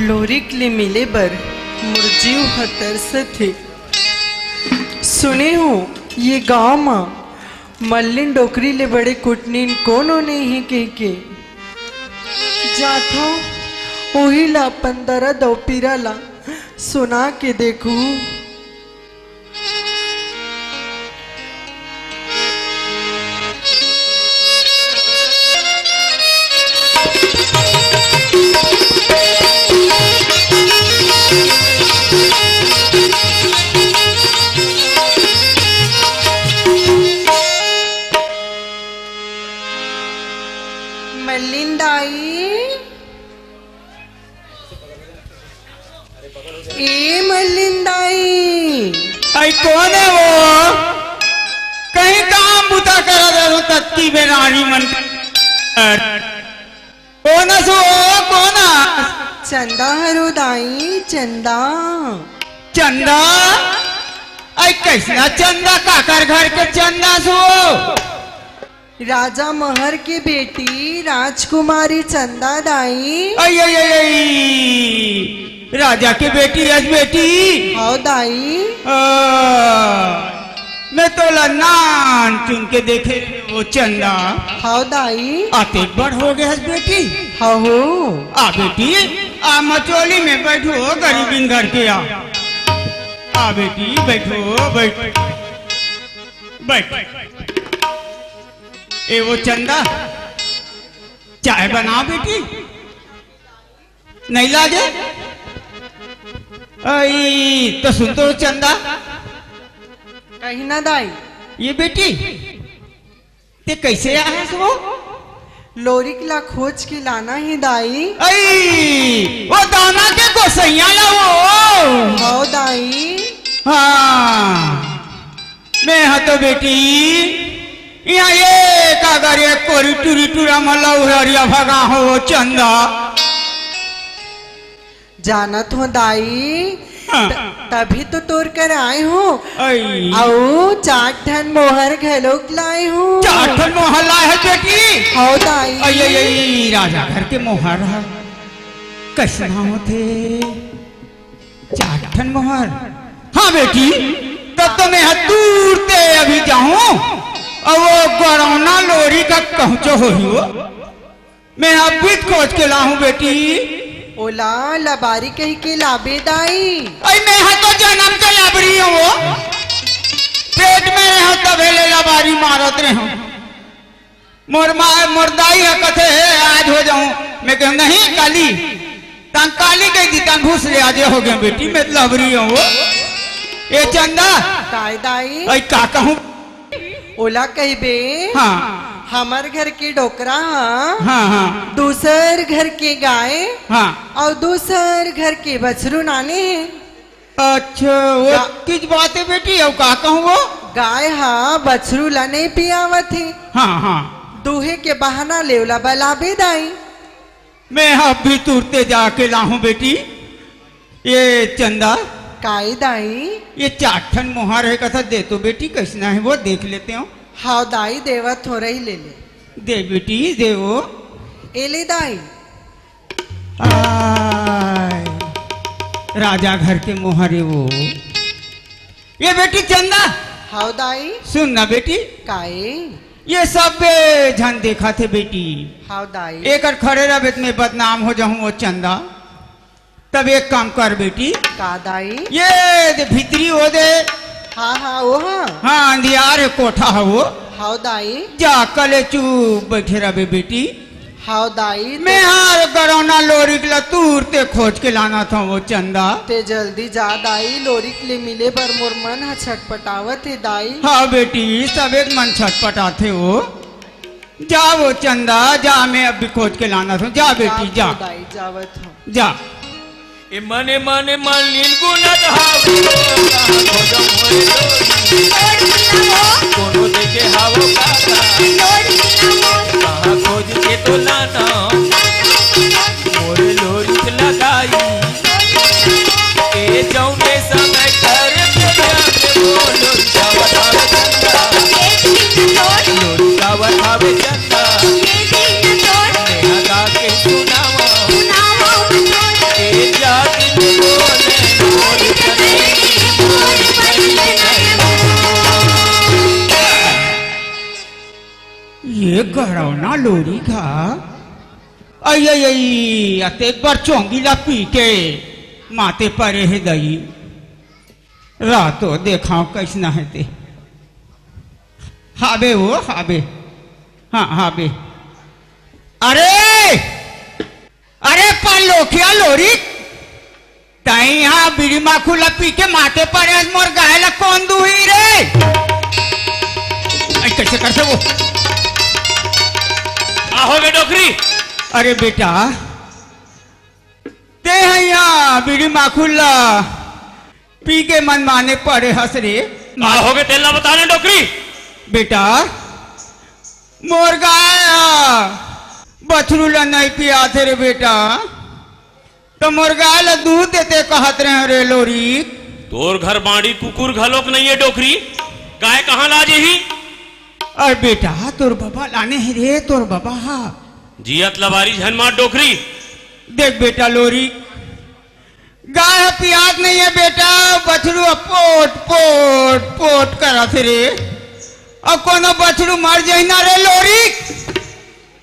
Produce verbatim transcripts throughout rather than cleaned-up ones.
लोरिक ले मिले बर मोर जीव ह तरसत हे। सुने हो, ये गांव म मल्लिन डोकरी ले बड़े कुटनीन कोनो नइ हे कहिके। जाथव, ओही ला अपन दरद अउ पीरा ला सुना के देखू। मल्लिन दाई, ए मल्लिन दाई। अई कोन हे वो? कहीं काम बुता करा दे वो तत्ती बेरानी मन। कोन अस वो? कोन अस? चंदा हरो दाई, चंदा। चंदा? अई कइसना चंदा? काकर घर के चंदा अस वो? राजा महर के बेटी राजकुमारी चंदा दाई। अई, अई, अई, अई। राजा के बेटी अस बेटी? हव दाई। आ, मैं तोला नानचुन के देखे वो चंदा। हव दाई। अतेक बड़ हो गे हस बेटी? हव हो। आ बेटी, आ मचोली में बइठ वो, गरीबिन घर के आ। आ बेटी, बइठ वो, बइठ। बइठ। ए वो चंदा, चाय बना बेटी। नइ लागे? अई, त सुन तो चंदा। कहीं ना दाई। ए बेटी, तें कइसे आए हस वो? लोरिक ला खोज के लाना हे दाई। अई, वो दाना के गोसइया ला वो। हव दाई। हाँ। मैं हा तो बेटी, इहाँ एक अगर एक कोरी टूरी टूरा म लहुररिया भगा हों वो चंदा। जानत हों दाई, हाँ। त-, तभी तो तोर कर आए हों। अई। अउ चार ठन मोहर घलोक लाए हों। चार ठन मोहर लाए हस बेटी? हव दाई। अई, अई, अई, राजा घर के मोहर ह। कइसना होथे? चार ठन मोहर। हाँ बेटी, तब तो मैं हा तुरते अभी जाहूँ अउ वो गरौना लोरिक ला कहूँ जो होही वो। मैं हा अभी खोज के लाहूँ बेटी। ओला लबारी कहिके लाबे दाई। अई मैं हा तो जनम के लबरी हों वो। पेट में रहेंव तभे ले लबारी मारत रहेंव। मोर माँ, मोर दाई ह कथे, "हे, आज हो जाहूँ।" मैं कहूँ, "नहीं, काली।" तहां काली कहि दिस, तहां घूस ले आजे हो गे बेटी, मैं लबरी हों वो। ए चंदा। काय दाई? अई का कहूँ? ओला कहिबे। हाँ। हमर घर के डोकरा ह। हाँ, हाँ। दूसर घर के गाय। हाँ। अउ दूसर घर के बछरू लाने हे। अच्छा, वो गा- किस बात हे बेटी, अउ का कहूँ वो? गाय हा बछरू ला नइ पियावत हे। हाँ, हाँ। दूहे के बहाना ले ओला बलाबे दाई। मैं हा अभी तुरते जाके लाहूँ बेटी। ए चंदा। काय दाई? ए चार ठन मोहर हे कथा दे तो बेटी, कइसना हे वो देख लेते हों। हव दाई, देवत हों, रही ले ले। दे बेटी, दे वो। ए ले दाई। आय, राजा घर के मोहर हे वो। ए बेटी चंदा। हव दाई। सुन ना बेटी। काय? ए सबे झन देखत हे बेटी। हव दाई। एकर खड़े रहबे त मैं बदनाम हो जाहूँ वो चंदा। तब एक काम कर बेटी। का दाई? ए दे भीतरी ओ दे। हाँ, हाँ, ओ हाँ। हाँ, अंधियार हे कोठा ह वो। हव दाई। जा कले चुप बइठे रहबे बेटी। हव दाई, मैं ते हा गरौना लोरिक ला तुरते खोज के लानत हों वो चंदा। ते जल्दी जा दाई, लोरिक ले मिले बर मोर मन ह छटपटावत हे दाई। हाँ बेटी, सबे के मन छटपटाथे वो। जा वो चंदा, जा, मैं अभी खोज के लानत हों। जा बेटी, जा। दाई, जावत हों। जा। ए मने मने मलिन गुनत हावो, कहाँ खोजम होए लोरी। कोनो देखे हावो काका, कहाँ खोज के तो लाना। मोरे लोरिक लगाई, ए जौने समय घर में जाके बोलो, जावत हावे चंदा। लोरिक आवत हावे चंदा। नेहा गा के सुनावा। ए ए गरौना लोरी घा, अई, अई, अई, अतेक बार चोंगी ला पी के माते परे हे दई। रा तो देखाव कइसना हे ते। हाबे वो, हाबे। हाँ, हाबे। अरे! अरे परलोकिया लोरी, तैं इहाँ बीड़ी माखुर ला पी के माते परे हस, मोर गाय ला कोन दुही रे? अई, कइसे करथे वो? का होगे डोकरी? अरे बेटा, तैं ह इहाँ बीड़ी माखुर ला पी के मनमाने परे हस रे। का होगे तेला बता ना डोकरी। बेटा, मोर गाय ह बछरू ला नइ पियाथे रे बेटा, त मोर गाय ला दूध देते कहत रहेंव रे लोरी। तोर घर बाड़ी कुकुर घलोक नइये डोकरी, गाय कहाँ ला जेही? अरे बेटा, तोर बबा लाने हे रे, तोर बबा हा। जियत लबारी झन मार डोकरी। देख बेटा लोरी, गाय ह पियात नइये बेटा, बछरू ह पोट, पोट, पोट करत हे रे। अउ कोनो बछरू मर जही ना रे लोरी,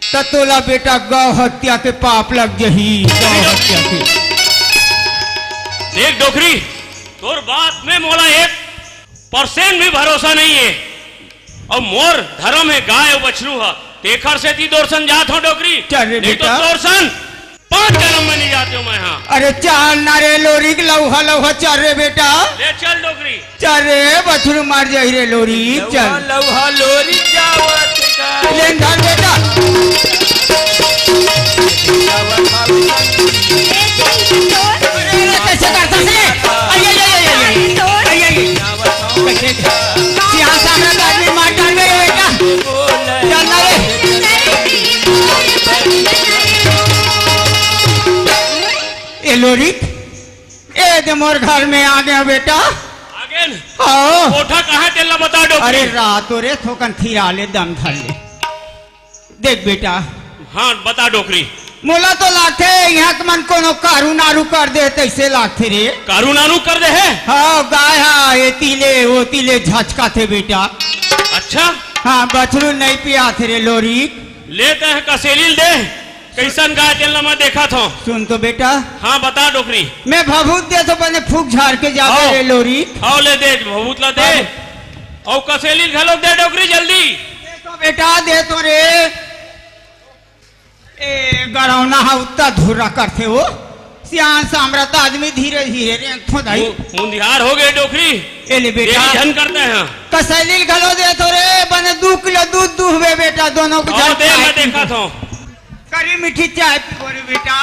त तोला बेटा गौ हत्या के पाप लग जही, गौ हत्या के। देख डोकरी, तोर बात में मोला एक percent भी भरोसा नइये। अउ मोर धरम हे गाय अउ बछरू ह, तेखर सेती तोर सन जात हंव डोकरी। चल रे नहीं तो बेटा। तोर सन पांच जनम में नइ जातेंव मैं हा। अरे चल ना रे लोरी के लउहा लउहा चल रे बेटा। ले चल डोकरी। चल रे बछरू मर जाही रे लोरी, चल। लउहा लोरी जावत हे का? ले धर बेटा। अरे, अरे, कइसे करथस रे? अरे, अरे, अरे, अरे, अरे, अरे, अरे। कइसे? सियान सामने आदमी मार डालबे रे बेटा। चल ना रे। ए लोरी, ए दे मोर घर में आगे हंव बेटा। आगे न? हाँ। कोठा कहाँ तेला बता डोकरी। अरे रातो रे थोकन थिरा ले दम धर ले। देख बेटा। हाँ, बता डोकरी। मोला तो लागथे, इहाँ के मन कोनो कारू नारू कर दे, तइसे लागथे रे। कारू नारू कर दे हे? हाँ, गाय हा, एती ले, ओती ले झचकाथे बेटा। अच्छा? हाँ, बछरू नइ पियाथे रे लोरी। ले तैं ह कसेली ल दे, कइसन गाय तेन ल मैं देखत हंव। सुन तो बेटा। हाँ, बता डोकरी। मैं भभूत देथंव, बने फूंक झार के जाबे रे लोरी। हव ले दे, भभूत ल दे। हाँ। अउ कसेली ल घलोक दे डोकरी, जल्दी। देथंव बेटा, देथंव रे। ए, गरौना हा उत्ता धुर्रा करथे वो। सियान सामरथ आदमी धीरे धीरे रेंगथो दाई। मु-, मुंधियार होगे डोकरी। ए ले बेटा। देरी झन करते हैं। कसेली ल घलो देथंव रे, बने दू किलो दूध दूहबे बेटा, दोनों को अउ झन दे, चाय मैं पीबो। देखत हंव। करी मीठी चाय पीबो रे बेटा।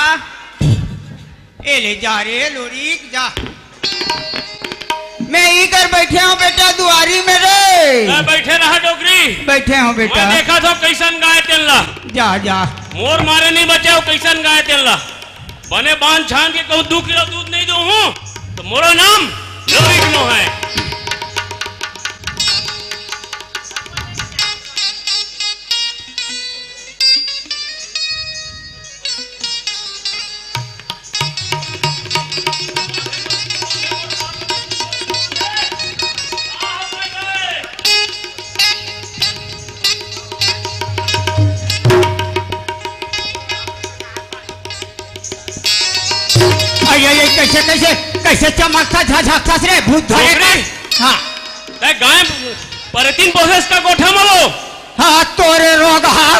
ए ले जा रे लोरी, जा। मैं इही कर बइठे हंव बेटा दुवारी में रे। ए, बइठे रहा डोकरी। बइठे हंव बेटा। मैं देखत हंव कइसन गाय तेन ला। जा, जा। मोर मारे नइ बचे हव कइसन गाय तेन ला। बने बांध छांद के कहूं दू किलो दूध नइ दूहूं, त मोरो नाम लोरिक नोहे। अई, अई, अई, कइसे, कइसे, कइसे चमकथस, झझकथस रे, भूत धरे डोकरी। का? हाँ। तैं गाय परेतिन पोसेस का कोठा म वो? हाँ, तोरे रोगहा।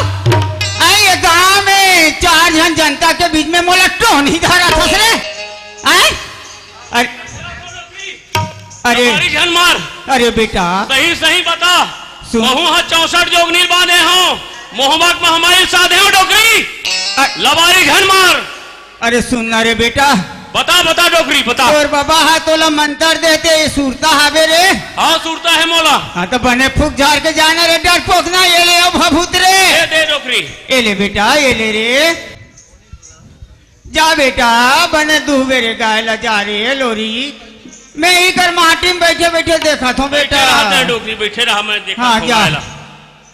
अई, ये गांव में चार झन जनता के बीच में मोला टोनी धरथस रे। अई? अरे, अरे। लबारी झन मार। अरे बेटा। सही सही बता। सुन। महूं ह चौसठ जोगनी ल बांधे हंव, मोहबा के महमारी ल साधे हंव डोकरी। अ- लबारी झन मार। अरे सुन ना रे बेटा। बता, बता डोकरी, बता। तोर बबा ह तोला मंतर देथे, ये सुरता हावे रे। हाँ, सुरता हे मोला। हाँ, त बने फूंक झार के जा ना रे, डरपोक ना, ए ले अउ भभूत रे। दे, दे डोकरी। ए ले बेटा, ए ले रे। जा बेटा, बने दूहबे रे गाय ला, जा रे लोरी। मैं इही कर माटी में बइठे बइठे देखत हंव बइठे बेटा। रहा तैं डोकरी, बइठे रहा, मैं देखत हंव हाँ, जा। गाय ला।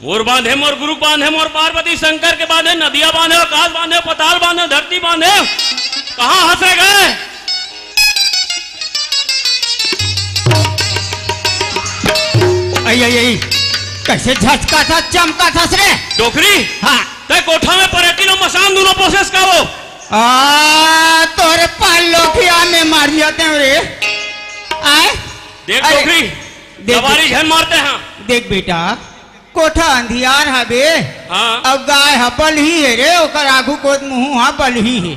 मोर बांधे, मोर गुरु बांधे, मोर पार्वती शंकर के बांधे, नदिया बांधे, आकाश बांधे, पताल बांधे, धरती बांधे। कहाँ हंसे गए? अई, अई, अई। कइसे झचकाथस, चमकाथस रे? डोकरी, हाँ। तैं कोठा में परेकिन अउ मसान दूनों पोसेस का वो? आ, तोरे पल्लो खिया में मार दिया तें रे। आय? देख अरे, डोकरी, देख लबारी झन मारते हैं। देख बेटा, कोठा अंधियार हवे, हाँ। अउ गाय ह बलही हे रे, ओकर आगू कोत मुहूं ह बलही हे।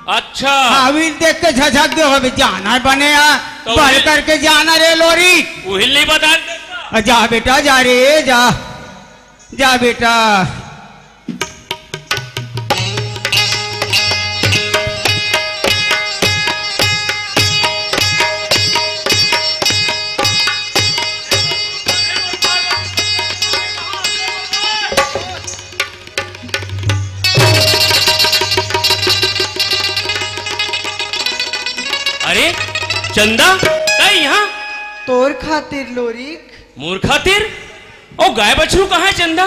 अच्छा। हाँ, अभी देख के झझक दे होबे, जाना बने आ, तो बल उही करके जाना रे लोरी। उही नहीं बता देता। आ, जा बेटा, जा रे, जा। जा बेटा। अरे चंदा, तैं इहाँ? तोर खातिर लोरिक। मोर खातिर? अउ गाय बछरू कहाँ हे चंदा?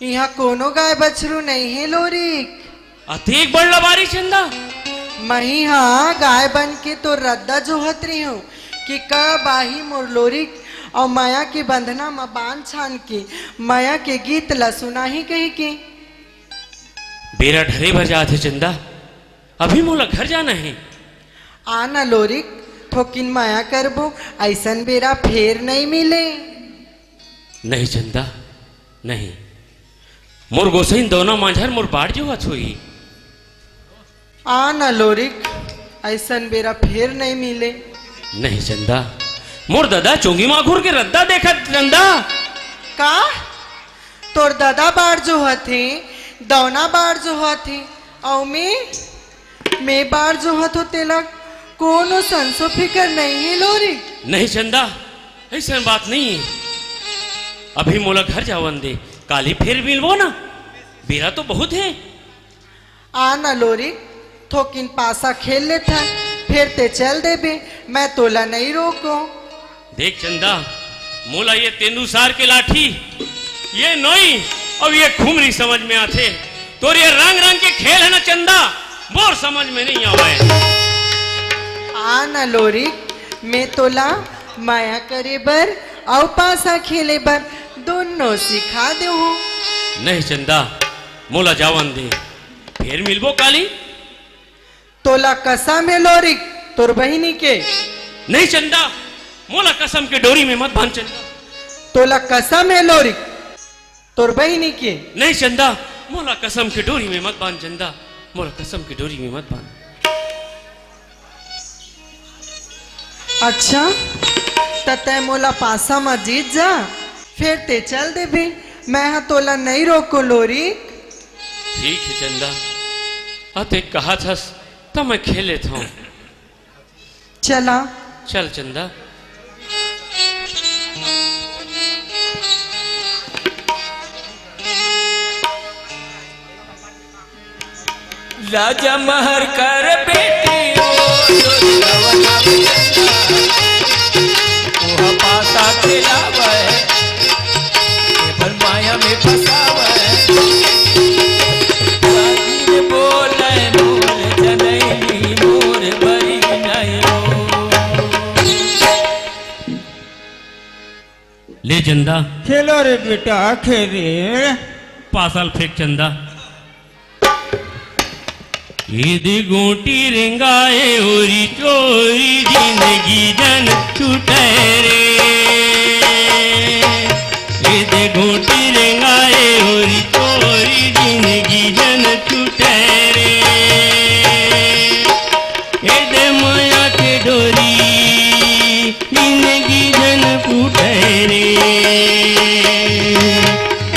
इहाँ कोनो गाय बछरू नइ हे लोरिक। अतेक बड़ लबारी चंदा? मही हा गाय बन के तोर रद्दा जोहत रहिहूँ कि कब आही मोर लोरिक अउ मया के बंधना म बांध छान के मया के गीत ल सुनाही कहिके। बेरा ढरे बर जात हे चंदा, अभी मोला घर जाना हे। आ ना लोरिक, थोकिन मया करबो, अइसन बेरा फेर नइ मिले। नहीं चंदा, नहीं। मोर गोसइन दौना मांझर मोर बाट जोहत होही। आ ना लोरिक, अइसन बेरा फेर नइ मिले। नहीं चंदा, मोर ददा चोंगी माखुर के रद्दा देखत चंदा। का? तोर ददा बाट जोहत हे, दौना बाट जोहत हे, अउ मैं, मैं बाट जोहत हों तेला कोनो संसो फिकर नइ हे लोरिक। नहीं चंदा, अइसन बात नइ हे। अभी मोला घर जावन दे, काली फेर मिलबो ना, बेरा तो बहुत हे। आ ना लोरिक, थोकिन पासा खेल लेथन, फेर तें चल देबे, मैं तोला नइ रोकों। देख चंदा, मोला ये तेंदूसार के लाठी, ये नोई अउ ये खुमरी समझ में आथे। तोर ये रंग रंग के खेल हे ना चंदा, मोर समझ में नइ आवय। आ ना लोरिक, मैं तोला मया करे बर अउ पासा खेले बर दूनों सिखा देहूँ। नहीं चंदा, मोला जावन दे, फेर मिलबो काली। तोला कसम हे लोरिक, तोर बहिनी के। नहीं चंदा, मोला कसम के डोरी में मत बांध चंदा। तोला कसम हे लोरिक, तोर बहिनी के। नहीं चंदा, मोला कसम के डोरी में मत बांध चंदा, मोला कसम के डोरी में मत बांध। अच्छा, त तैं मोला पासा म जीत जा, फेर तें चल देबे, मैं ह तोला नइ रोकों लोरिक। ठीक हे चंदा, अतेक कहत हस, त मैं खेल लेथंव। चला। चल चंदा। राजा महर कर बेटी ओ, ओह पासा खेलावै, एबर माया में फसावै। राजी में बोलै मोर जनैनी, मोर बरी नयो। ले चंदा। खेलो रे बेटा, खेल रे। पासा ल फेंक चंदा। इद गोटी रेंगाए ओरी चोरी जिंदगी जन छूटे रे। इद गोटी रेंगाए ओरी चोरी जिंदगी जन छूटे रे। एदे माया के डोरी, जिंदगी जन फूटे रे।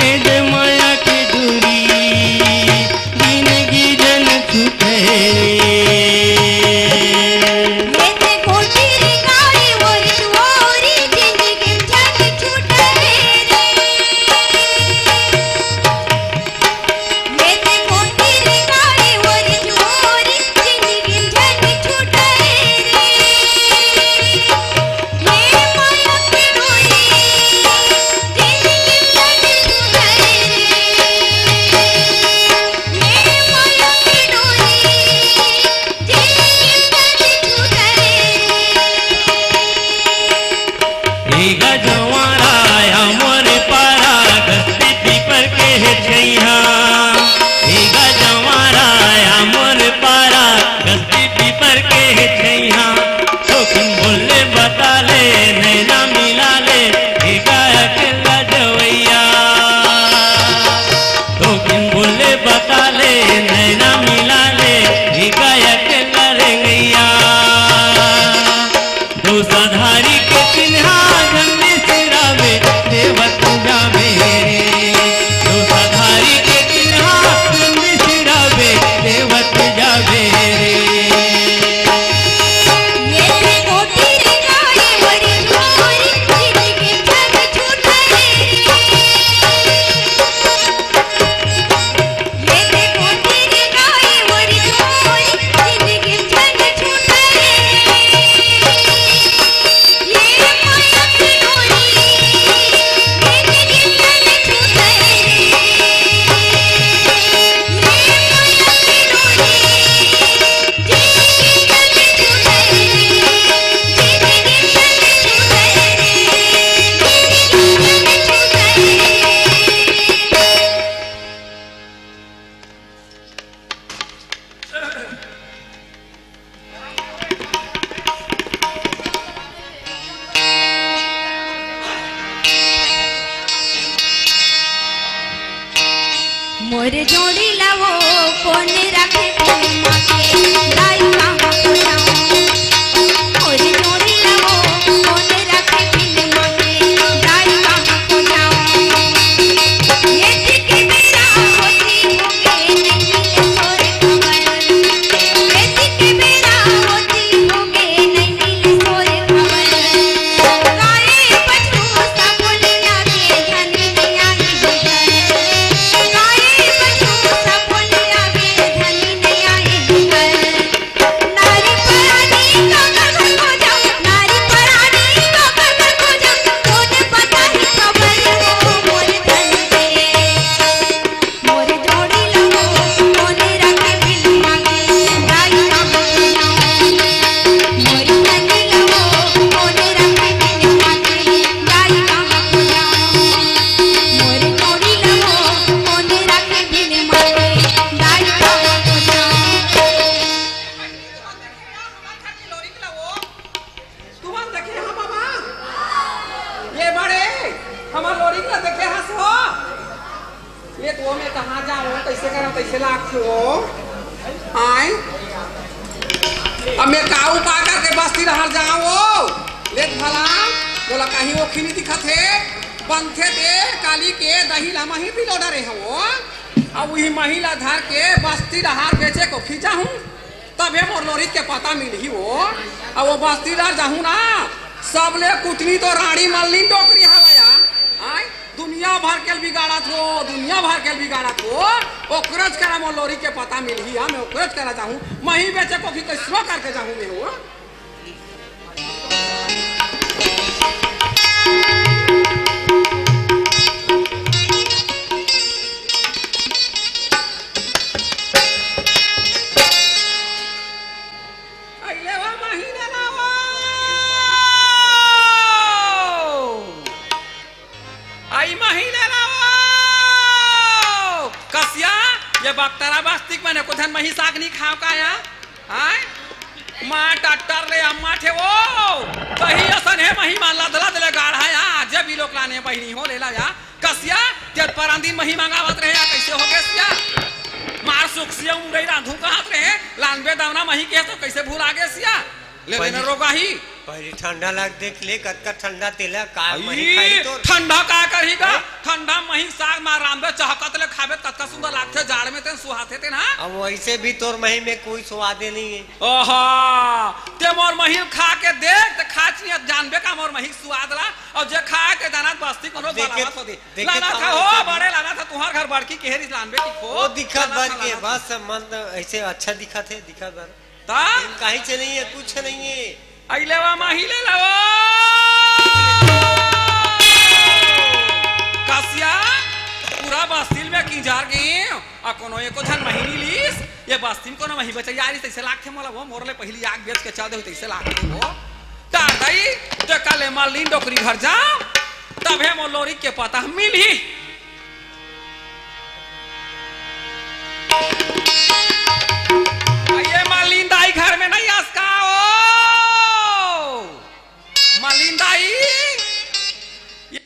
एदे माया के डोरी, जिंदगी जन छूटे रे। एदे गोटी रे गाड़ी ओरी ओरी मोर जोड़ी ला वो कोन राखे बिन मांगे, दाई कहाँ को जाऊं? मोर जोड़ी ला वो कोन राखे बिन मांगे, दाई कहाँ को जाऊं? ये जी के बेरा होती होगे, नहीं मिले तोर खबर। ये जी के बेरा होती होगे, नहीं मिले तोर खबर। तुमन देखे हा बाबा? ये बड़े, हमर लोरिक ला देखे हस हो? ये तो मैं कहाँ जाऊँ, कैसे करा, कैसे लागथे हो? आय? अब मैं का उपाय करके बस्ती डहर जाऊँ हो? ले भला, बोला कहीं ओखी नहीं दिखत हे, बनथे ते काली के दही ला मही पिलो डरे हो। अब वही मही ला धर के बस्ती डहर बेचे कोखी जाहूँ। तभे मोर लोरिक के पता मिलही वो। अब वो बस्ती डहर जाहूँ ना, सबले कुटनी तो रानी मल्लिन डोकरी हवय या। आय, दुनिया भर के बिगाड़त हो, दुनिया भर के बिगाड़त हो। ओकरेच करा मोर लोरिक के पता मिलही, हाँ, मैं ओकरेच करा जाहूँ। मही बेचे कोखी कैसनो करके जाहूँ मैं वो। अइले वा महीना ना वो। आई महीना ना वो। कसिया, ये बकतरा बस्तिक मने को धन मही साग नहीं खाव का या? आय? माँ टट्टर ले अम्मा ठे वो। सही असन हे मही मा लद लद ले गाढ़ा या। जब ई लोग लाने बहिनी हो लेला या। कसिया, ते परान दिन मही मंगावत रहे या, कैसे हो गे सिया? मार सुखसिया मुरई रांधू कहत रहे, लानबे दावना मही के तो कैसे भुला गे सिया? ले लेना पहली, रोगाही। पहली ठंडा लाग देख ले, कतका ठंडा तेला, का आई, मही खाई तोर? ठंडा का करही गा? हैं? ठंडा मही साग मार रांधबे, चहकत ले खाबे, कतका सुंदर लागथे, जाड़ में तेन सुहाथे तेन, हाँ? अब वैसे भी तोर मही में कोई स्वादे नहीं है। ओहा, ते मोर मही खा के देख, ते खाच नहीं जानबे का मोर मही स्वाद ला? अउ जे खाए ते दाना बस्ती कोनो देखे, बलावत होती। देखे लाना तो था हो, वैसे भी बड़े लाना था, तुहार घर बड़की केहरी लानबे की खो। वो दिखत लाना भर था, के, लाना था। बस मन तो ऐसे अच्छा दिखत है, दिखत भर। ता? लेकिन कहीं से नहीं है, कुछ नहीं है। अइले वा माही ले लाओ। कसिया, पूरा बस्ती में किंजार गए, आ कोनो एको झन मही नहीं लीस, ये बस्ती में कोनो मही बचैया आरिस, तैसे लागथे मोला वो, मोर ले पहली आग बेच के चल दे, तैसे लागथे वो। तार दाई, तो काले मल्लिन डोकरी घर जाओ, तभे मोर लोरी के पता मिलही। ये मल्लिन दाई घर में नहीं आस का ओ? मल्लिन दाई, ये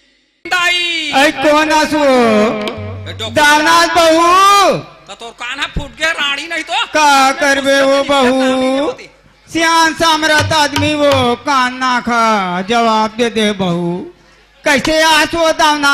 दाई। ऐ कोन आस वो? ए, डोकरी दानास बहू। तो तोर कान ह फूट गे, राड़ी नहीं तो। का करबे वो बहू? सियान सामरथ आदमी वो कान ना खा, जवाब दे दे बहू। कैसे आस वो दावना?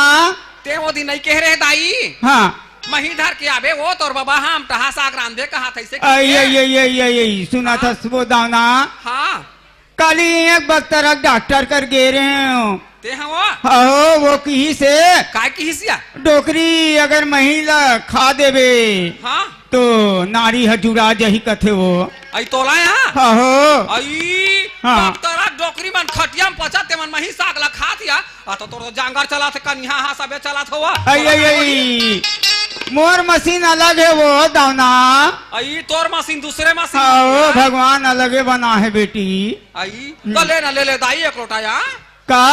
ते वो दिन नहीं कह रहे दाई। हाँ। मही धर के आबे वो तोर बाबा हम टहा साग रांधे कहा था इसे आई, आई, आई, आई, आई, आई, सुना हाँ। था वो दावना। हाँ। काली एक बख्तरक डॉक्टर कर गे रहे हो। ते हाँ वो? हो, वो किहिस हे। काय किहिस या? डोकरी अगर मही ला खा देबे, हाँ। तो नारी ह जुड़ा जही कथे वो। आई तोला यहाँ? हाँ हो। आई, हाँ। बख्तरक डोकरी मन खटिया में पचा ते मन मही साग ला खात या। आ तो तोर तो जांगर चलाथे, कनिहा हा सबे चलाथे वो। आई, आई, आई। मोर मशीन अलग हे वो, दावना। आई, तोर मशीन दूसरे मशीन हाँ, हे वो यार। भगवान अलगे बना हे बेटी। आई, हम्म। तो ले ना, ले ले दाई एक लोटा या। का?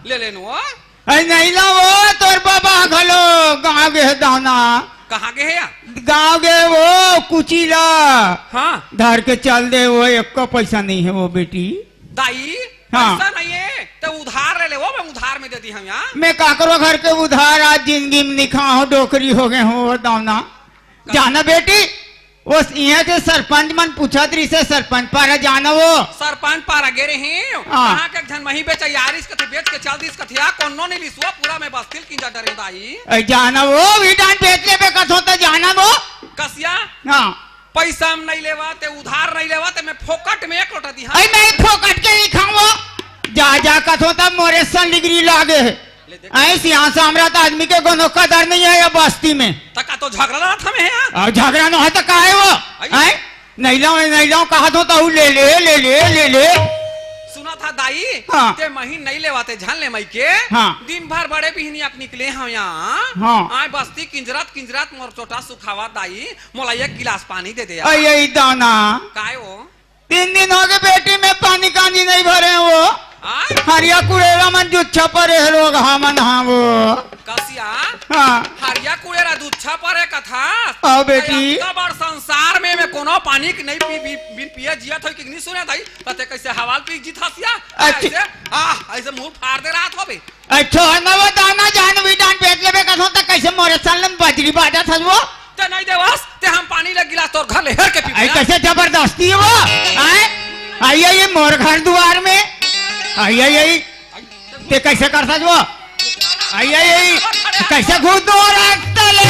ले ले नु। आई, नहीं ला वो, तोर बाबा घलो गाँव गे हे, दावना। कहाँ गे हे या? गाँव गे वो, कुची ला। हाँ। धर के चल दे वो, एको पैसा नहीं हे वो बेटी। दाई, हाँ। पैसा नहीं हे। ते उधार ले ले वो, मैं उधार में दे दी हँव यार। मैं काकरो घर के उधार आज जिंदगी में नइ खाहूँ, डोकरी हो गे हँव वो दाना। जाना बेटी, वो इहाँ के सरपंच मन पूछत रहिसे, सरपंच पारा जाना वो। सरपंच पारा गे रहेंव, हाँ। कहाँ के एक झन मही बेचा यारिस कथे, बेच के चल दिस कथे, या कोनो नइ लिस वो, पूरा मैं बस्ती ल किंजर डरेंव दाई। अरे जाना वो, भी डान बेच लेबे कथों त जाना वो। कसिया? हाँ। पैसा में नइ लेवा, ते उधार नइ लेवा, ते मैं फोकट में एक लोटा दिहा। अरे मैं फोकट के नइ खाहूँ वो। जा, जा कथों त मोरे सन डिग्री लागे हे। ले देख। ऐ सियान साम्राट आदमी के कोनो कदर नइ हे ये बस्ती में। त का तो झगरा लड़त हमें हे यार? अउ झगरा नइ हे त का हे वो? आई। ऐ? नइ लव, नइ लव, कहत हों त ले ले, ले ले, ले ले। सुनत हस दाई, हाँ। ते महीन नइ लेवा ते झन ले मइके। हाँ। दिन भर बड़े बिहनिया के निकले हँव यार। हाँ। आँय बस्ती किंजरत किंजरत मोर चोटा सुखावत दाई, मोला एक गिलास पानी दे दे यार। अरे दाना। काय वो? तीन दिन हो गे बेटी, मैं पानी कांजी नइ भरे हँव वो। आँय? हरिया कुड़ेरा मन जुच्छा परे हे रोगहा मन हा वो। कसिया? हाँ। हरिया कुड़ेरा जुच्छा परे कथस? आओ बेटी। अतका बड़ संसार में मैं कोनो पानी के नइ पी, पी, बिन पिए जियत हों कि नइ सुने दाई? त ते कइसे हवा ल पी जीत हस या? अच्छा। अइसे, हाँ, अइसे मुँह फाड़ दे रहत होबे। अरे छोड़ ना वो दाना, जान भी डान बेच लेबे कथों त कइसे मोरे सन ल बजरी बाँटत हस वो? ते नइ देवस, ते हम पानी ल गिलास तोर घर ले हेर के पीबो अरे यार। कइसे जबरदस्ती हे वो? आँय? अरे, अरे, मोर घर दुवार में। अरे, अरे, अरे, ते कइसे करथस वो? अरे, अरे, अरे, कइसे घुस दूँ रस्ता ले?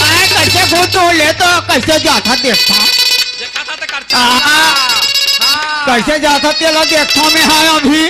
अरे, कइसे घुस दूँ ले तो कइसे जाथस देखथों। देखा था ते करछी। हाँ। हाँ। कइसे जाथस तेला देखथों मैं हा अभी।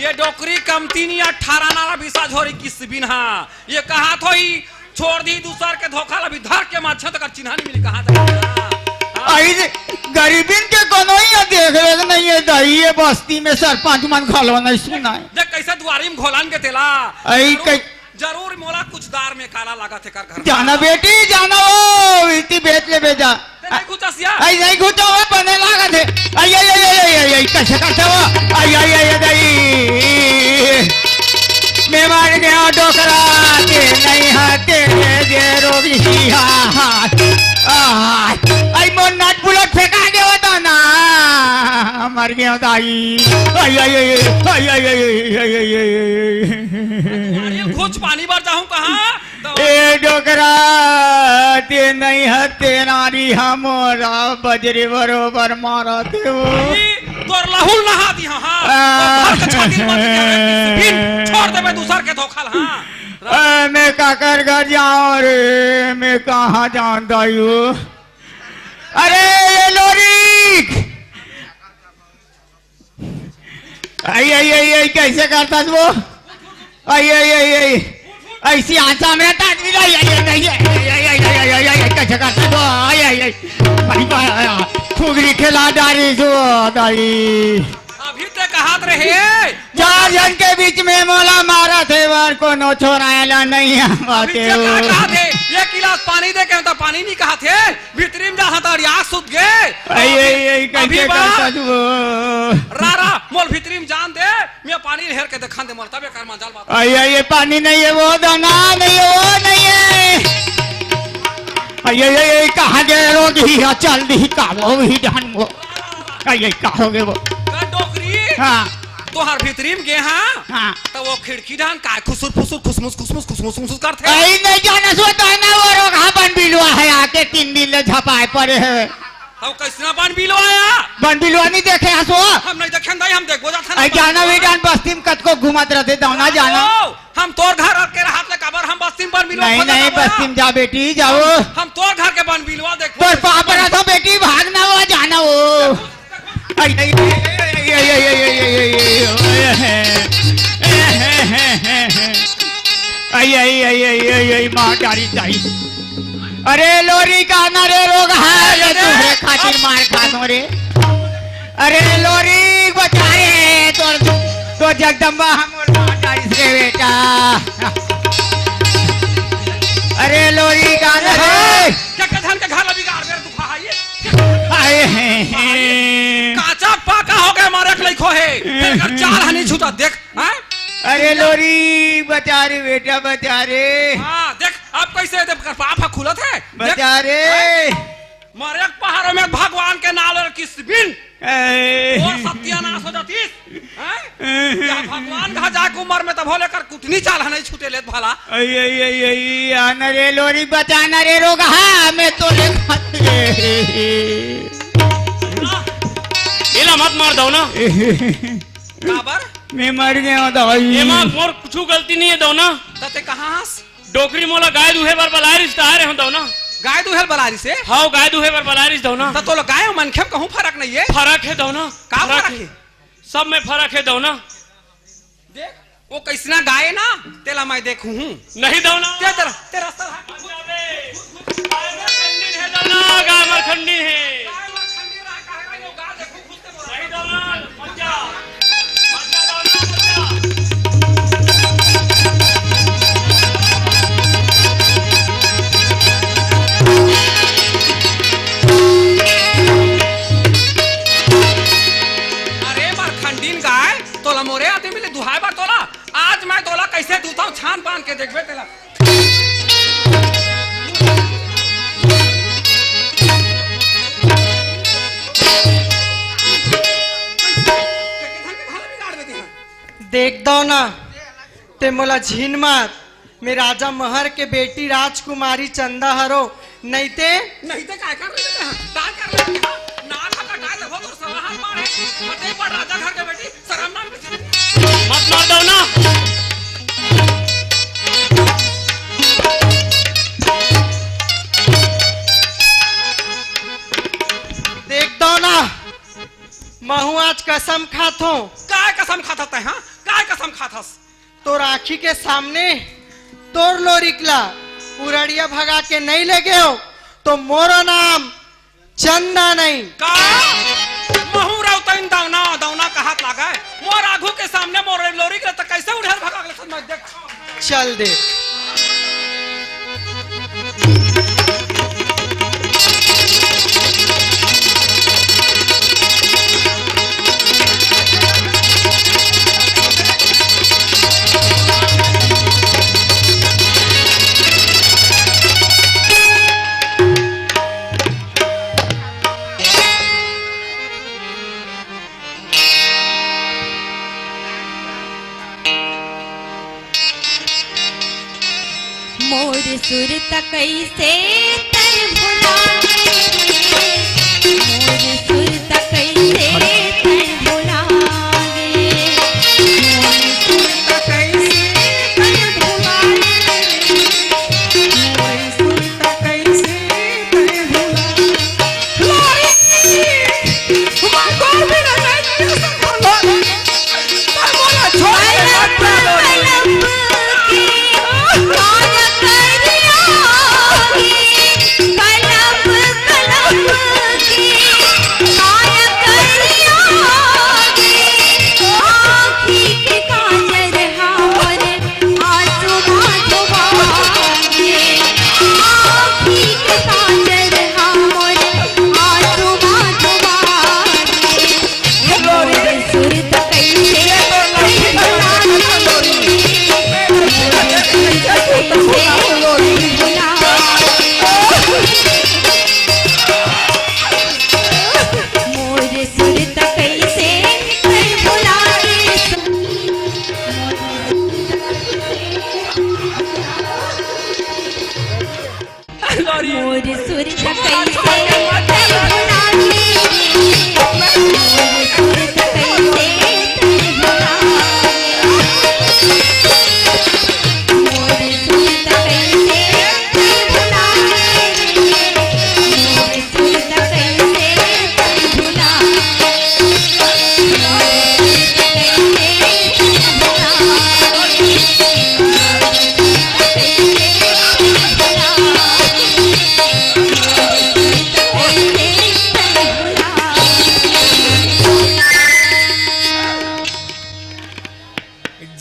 ये डोकरी कमती नइ, अठारह नारा बीसा झोरी किसबिन हा। ये कहत होही छोड़ दी दूसर के धोखा ल, अभी धर के माछा तक चिन्हा नइ मिली, कहाँ तक? हाँ। अरे गरीबिन के कोनो ही देख रेख नइ हे दाई, ये बस्ती में सरपंच मन घलो नइ सुनय। देख कइसे दुवारी में घोलन गे तेला। अरे जरूर, कइ- जरूर मोला कुछ दार में काला लागत हे कर घर। जाना बेटी, जाना वो, इति बेच लेबे जा। ते नइ घुचस या? अरे नइ घुचों वो, बने लागत हे। अरे, अरे, अरे, कइसे करथस वो? अरे, अरे, अरे, दाई। मैं मर गेंव डोकरा, ते नइ हे तेरे जे रोगहा। आय, आय, मोर नट बुलट फेंका गे वो दाना। मर गेंव दाई। आय, आय, आय, आय। अरे, घुच पानी बर जाहूँ कहाँ? ए डोकरा, ते नइ हे ते नारी हा मोला बजरी बरोबर मारत हे वो। ई तोर लहू ल नहा दिहा, हाँ। आ। तोर घर के छाती ल मार दिहा, रे, किसबिन, छोड़ देबे दूसर के धोखा ल, हाँ। आ, मैं काकर घर जावँव रे, मैं कहाँ जावँव दाई वो? अरे, ये लोरिक! अई, अई, अई, अई, कइसे करथस वो? अई, अई, अई, अई। अइसे आसा में तात भी नहीं, अई, अई, कइसे करथस वो? अई, अई, अई। अई, बा, खुगरी खेला डारिस वो, दाई। अभी ते कहत रहे। चार झन के बीच में मोला मारत हे, बर कोनो छोराए ला नहीं आवत अभी हे ते वो। का कहत हे? एक गिलास पानी दे के त पानी नहीं कहत हे। भीतरी में जाहूं त अड़िया सुत गे। अई, अई, अई, कइसे अभी बा। करथस वो? रा, रा, मोल भीतरी में जान दे, मैं पानी हेर के देखन दे मोल, तब एकर मजाल बात। अई, अई, ये पानी नहीं हे वो, दाना नहीं हे वो, नहीं हे। अई, अई, अई, अई, कहाँ गे रोगही? हाँ, चल दिही का वो भी डान वो। अई, अई, का हो गे वो? का डोकरी? हाँ। तोहर भीतरी में गे, हाँ? हाँ। त वो खिड़की डान काय खुसुर फुसुर, खुसमुस, खुसमुस, खुसमुस, खुसमुस करथे? अई, नहीं जाने सो, दाना वो रोगहा बन बिलवा हे, आके तीन दिन ले झपाए पड़े हे। हम कइसना बन बिलवा आय? बन बिलवा नहीं देखे हस वो? हम नहीं देखे दाई, हम देखबो जाथन। अई जाना भी डान बस्ती में कतको घूमत रहिथे, दाना जाना। ओ, हम तोर घर के रहत ले काबर हम बस्ती में बन बिलवा नहीं, खोजत नहीं, हबो? बस्ती में जा बेटी, जाओ। हम, हम तोर घर के बन बिलवा देखबो। तोर पाप रहा था बेटी, भाग ना वो, जाना वो। अई, अई, अई, माँ डारी दाई। अरे लोरी का ना रे रोगहा, अरे तोहरे खातिर मार खात हों रे। अरे लोरी बचा रे, तोर, तोर जगदम्बा हमर मार डारिस रे बेटा। अरे लोरी का ना रे। अरे, के, के धन के घर ला बिगाड़ दे रे तू, खा ये। आए हैं, हैं। काचा पाका हो गे, मारे के लइको हे। फेर एकर चाल हनी छूटा, देख, हैं? अरे लोरी, बचा रे बेटा, बचा रे। हाँ, देख, अब कइसे देख, कर पाप ह खुलत हे। देख, बचा रे। हैं? मारे के पहाड़ों में भगवान के नाम ले किसबिन। ए। तोर सत्यानाश हो जातिस। हैं? ए। या भगवान कहा जाके उमर में तभो ले कर कुटनी चाल ह नहीं छूटे लेत भला। अई, अई, अई, अई, आना रे लोरी, बचाना रे रोगहा, मैं तोरे खातिर। एला मत मार दव ना। काबर? मैं मर गया हूँ दवाई। एमा मोर कुछु गलती नहीं है दव ना। त ते कहाँ हस? डोकरी मोला गाय दूहे बर बलाय रिस त आय रेहेंव दव ना। गाय दूहे बर बलाय रिस हे? हव, गाय दूहे बर बलाय रिस दव ना। त तोला गाय अउ मनखे म कहूँ फरक नइ हे? फरक हे दव ना। का फरक हे? सब में फरक हे दव ना। देख, वो कइसना गाय ना, तेला मैं देखहूँ। नहीं दव ना। ते तेरा, तेरा सर गाय मरखंडी हे दव ना, गाय मरखंडी हे। गाय मरखंडी रहा, कहे रहा, वो गाय देखहूँ। अरे मरखंडीन गाय, तोला मोरे आदमी ले दुहाय बर तोला। आज मैं तोला कइसे दूथंव, छान पान के देखबे तेला। देख दव ना, ते मोला झिन मार, मैं राजा महर के बेटी राजकुमारी चंदा हरों, नइते? नइते काय कर लेते हैं? काय कर लेते हैं? नाक ह कटाय लेबो तोर सवा हाथ मारे। अते पर राजा घर के बेटी, शरम ना आवे? मत मार दव ना। देख दव ना, महूँ आज कसम खाथों। काय कसम खाथस तैं, हाँ? काय कसम खाथस? तोर आँखी के सामने तोर लोरिक ला उरड़िया भगा के नइ ले गेंव, त मोरो नाम चंदा नहीं। का? महूँ रौतइन दवना, दवना कहत लागे। मोर आघू के सामने मोर लोरिक ला त कइसे उड़ेल भगा के लेथस मैं देख। चल दे। मोर सुरता कइसे तैं भुला गे रे, मोर सुरता कइसे तैं भुला गे, मोर सुरता कइसे तैं भुला गे रे, मोर सुरता कइसे तैं भुला गे।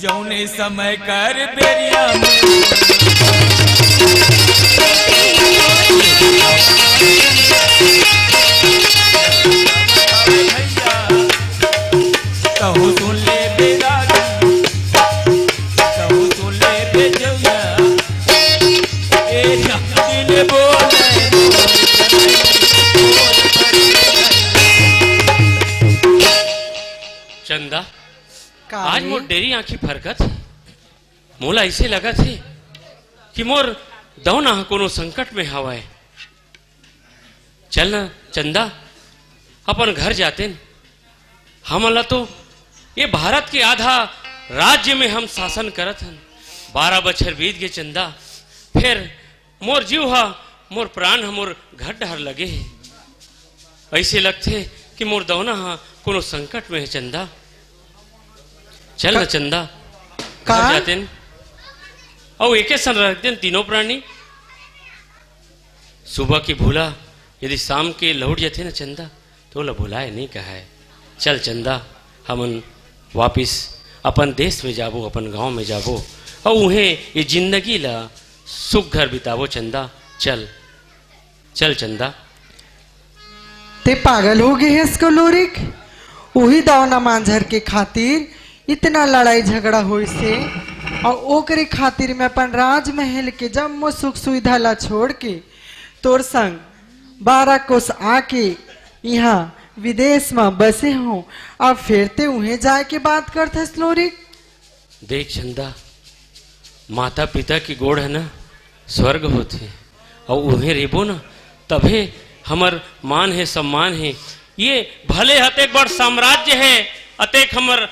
जौने समय कर बेरिया में कहूँ सुन ले बेरा, कहूँ सुन ले बेजौया, ए राम दिन बोले। मेरी आंखी फरकत हे। मोला अइसे लगत हे कि मोर दौना ह कोनो संकट में हवय। चल न चंदा, अपन घर जातेन। हमन ला तो ये भारत के आधा राज्य में हम शासन करत हन। बारह बछर बीत गे चंदा, फेर मोर जीव ह, मोर प्राण ह मोर घर डहर लगे हे। अइसे लगथे कि मोर दौना ह कोनो संकट में हे चंदा। चल न का चंदा, घर का? जातेन। अउ एके सन रख देन तीनों प्राणी। सुबह के भूला यदि शाम के लौट जाथे न चंदा, तो ओला भुलाए नहीं कहाए। चल चंदा, हमन वापिस अपन देश में जाबो, अपन गांव में जाबो, अउ उहें ये जिंदगी ला सुख घर बिताबो चंदा। चल, चल चंदा। ते पागल हो गे हस का लोरिक? उही दौना मांझर के खातिर इतना लड़ाई झगड़ा होइस हे, अउ ओकरे खातिर मैं अपन राजमहल के जम्मो सुख सुविधा ला छोड़ के तोर संग बारह कोस आके इहाँ विदेश म बसे हंव, अब फेर ते उहें जाए के बात करथस लोरिक? देख चंदा, माता पिता के गोड़ ह ना स्वर्ग होथे, अउ उहें रहिबो ना, तभे हमर मान हे, सम्मान हे। ये भले अतेक बड़ साम्राज्य हे, अतेक हमर, अ,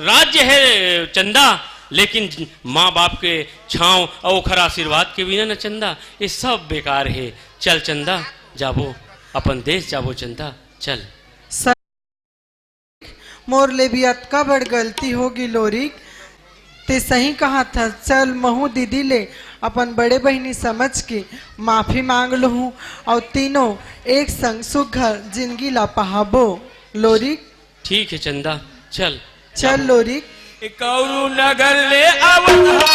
राज्य हे चंदा, लेकिन माँ बाप के छांव अउ ओखर आशीर्वाद के बिना न चंदा, ये सब बेकार हे। चल चंदा, जाबो, अपन देश जाबो चंदा, चल। मोर ले भी अतका बड़ गलती होगे लोरिक, ते सही कहत हस। चल, महूँ दीदी ले अपन बड़े बहिनी समझ के माफी मांग लूहूँ, अउ तीनों एक संग सुघर जिंदगी ला पहाबो लोरिक। ठीक हे चंदा, चल। चल लोरिक। कौरू नगर ले आवत हा।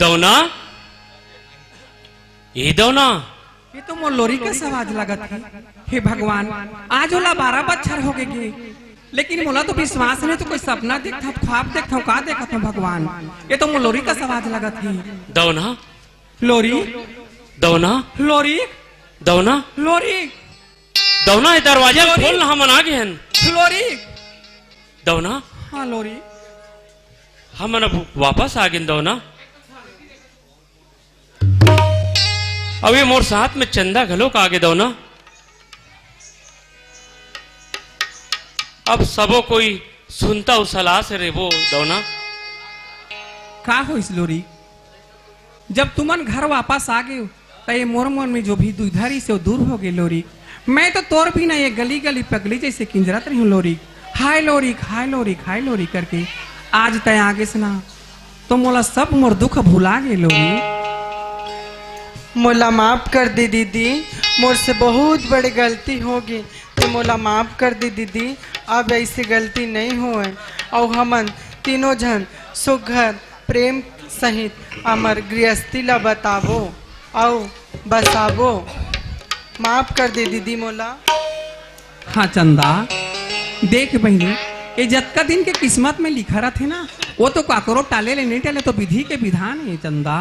दौना, ए दौना। ये तो मोर लोरी कस आवाज लगत हे। हे भगवान, आज ओला बारह बछर होगे गे, लेकिन मोला तो विश्वास नहीं, तो कोई सपना देखत, ख्वाब देखत हूँ, का देखत हूँ भगवान? ये तो मोर लोरी कस आवाज लगत हे। दौना। लोरी। दौना। लोरी। दौना। लोरी। दौना, ये दरवाजा लोरी। खोल ना, हमन आ गे हन। लोरी। दौना। हाँ लोरी। हमन अब वापस आ गेन दौना। अभी मोर साथ में चंदा घलोक आ गे दौना। अब सबो कोई सुनता अउ सलाह से रेबो दौना। का होइस लोरी? जब तुमन घर वापस आ गेव, त ये मोर मन में जो भी दुविधा रहिस हे, वो दूर हो गे लोरी। मैं तो तोर बिना ये गली गली पगली जैसे किंजरत रही हूँ लोरी। हाय लोरी, हाय लोरी, हाय लोरी करके। आज तय आ गेस ना, तो मोला सब मोर दुख भुला गे लोरी। मोला माफ कर दे दीदी, मोर से बहुत बड़े गलती हो गे, ते मोला माफ कर दे दीदी, अब ऐसे गलती नहीं होए। अउ हमन तीनों झन सुघर प्रेम सहित हमर गृहस्थी ला बताबो अउ बसाबो। माफ कर दे दीदी मोला। हाँ चंदा, देख बहिनी, ये जतका दिन के किस्मत में लिखा रथे ना, वो तो काकरो टाले ले नहीं टले, तो विधि के विधान हे चंदा।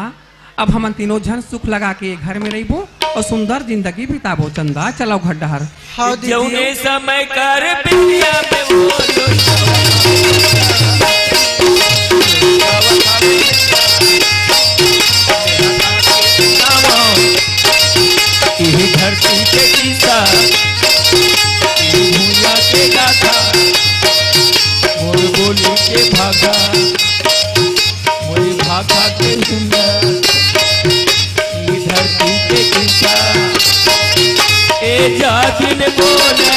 अब हमन तीनों झन सुख लगा के घर में रहिबो अउ सुंदर जिंदगी बिताबो चंदा। चलव घर डहर। हाँ दीदी। जौने समय कर बिटिया में वो इही धरती के किस्सा, इही भुइयां के गाथा, मोर बोली के भागा, मोर भागा के हुनर, इही धरती के किस्सा। ए जातिन बोले